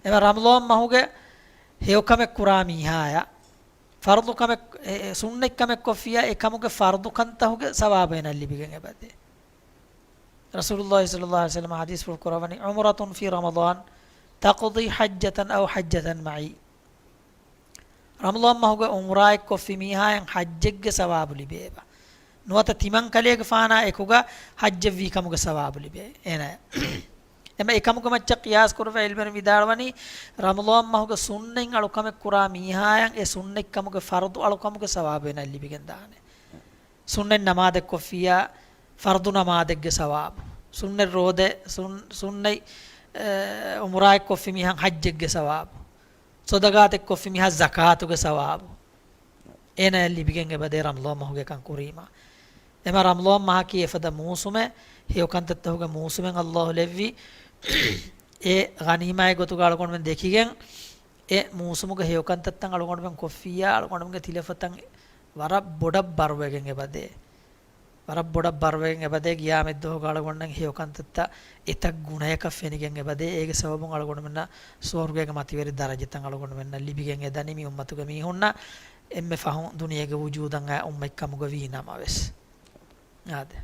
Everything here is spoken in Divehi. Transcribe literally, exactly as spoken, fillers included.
އެމަ ރަމަޟާން މަހުގެ ހެޔޮކަމެއް ކުރާ މީހާޔަށް ފަރުޟު ކަމެއް، އެ، އެ، ސުންނަތް ކަމެއް ކޮށްފިއްޔާ، އެ ކަމުގެ ފަރުޟު ކަންތަހުގެ ސަވާބު އޭނަ ލިބިގެން އެބަދޭ. ރަސޫލުﷲ ޞައްލަﷲ ޢަލައިހި ވަސައްލަމަ ޙަދީޘްފުޅު ކުރައްވަނީ، "عمرة في رمضان تقضي حجة أو حجة معي." ރަމަޟާން މަހުގެ ޢުމްރާއެއް ކޮށްފި މީހާޔަށް ޙައްޖެއްގެ ސަވާބު ލިބޭ އެބަ. ނުވަތަ ތިމަންކަލޭގެފާނާ އެކުގަ ޙައްޖެއް ވީ ކަމުގެ ސަވާބު ލިބޭ އޭނަޔަށް. އެމަ އެކަމުގެ މައްޗަށް ޤިޔާސް ކުރުވެ ޢިލްމުވެރިން ވިދާޅުވަނީ، ރަމަޟާން މަހުގެ ސުންނަތް އަޅުކަމެއް ކުރާ މީހާޔަށް އެ ސުންނަތް ކަމުގެ ފަރުޟު އަޅުކަމުގެ ސަވާބު އޭނަ ލިބިގެން ދާނެ. ސުންނަތް ނަމާދެއް ކޮށްފިއްޔާ، ފަރުޟު ނަމާދެއްގެ ސަވާބު. ސުންނަތް ރޯދަ، ސުން-، ސުންނަތް، އެ، ޢުމްރާއެއް ކޮށްފި މީހަށް ޙައްޖެއްގެ ސަވާބު. ޞަދަޤާތެއް ކޮށްފި މީހާ ޒަކާތުގެ ސަވާބު. އޭނަޔަށް ލިބިގެން އެބަދޭ ރަމަޟާން މަހުގެ ކަން ކުރީމާ. އެމަ ރަމަޟާން މަހަކީ އެފަދަ މޫސުމެއް، ހެޔޮކަންތައްތަހުގެ މޫސުމެއް ﷲ ލެއްވި. އެ ޣަނީމާތް ގޮތުގަ އަޅުގަނޑުމެން ދެކިގެން، އެ މޫސުމުގެ ހެޔޮކަންތައްތައް އަޅުގަނޑުމެން ކޮށްފިއްޔާ، އަޅުގަނޑުމެންގެ ތިލަފަތައް ވަރަށް ބޮޑަށް ބަރުވެގެން އެބަދޭ. ވަރަށް ބޮޑަށް ބަރުވެގެން އެބަދޭ ޤިޔާމަތްދުވަހުގަ އަޅުގަނޑަށް ހެޔޮކަންތައްތައް އެތައް ގުނަޔަކަށް ފެނިގެން އެބަދޭ. އޭގެ ސަބަބުން އަޅުގަނޑުމެންނަށް ސުވަރުގޭގެ މަތިވެރި ދަރަޖަތައް އަޅުގަނޑުމެންނަށް ލިބިގެން އެދަނީ މި އުއްމަތުގެ މީހުންނަށް އެންމެ ފަހުން ދުނިޔޭގެ ވުޖޫދަށް އައި އުއްމަތްކަމުގަ ވީ ނަމަވެސް. އާދެ.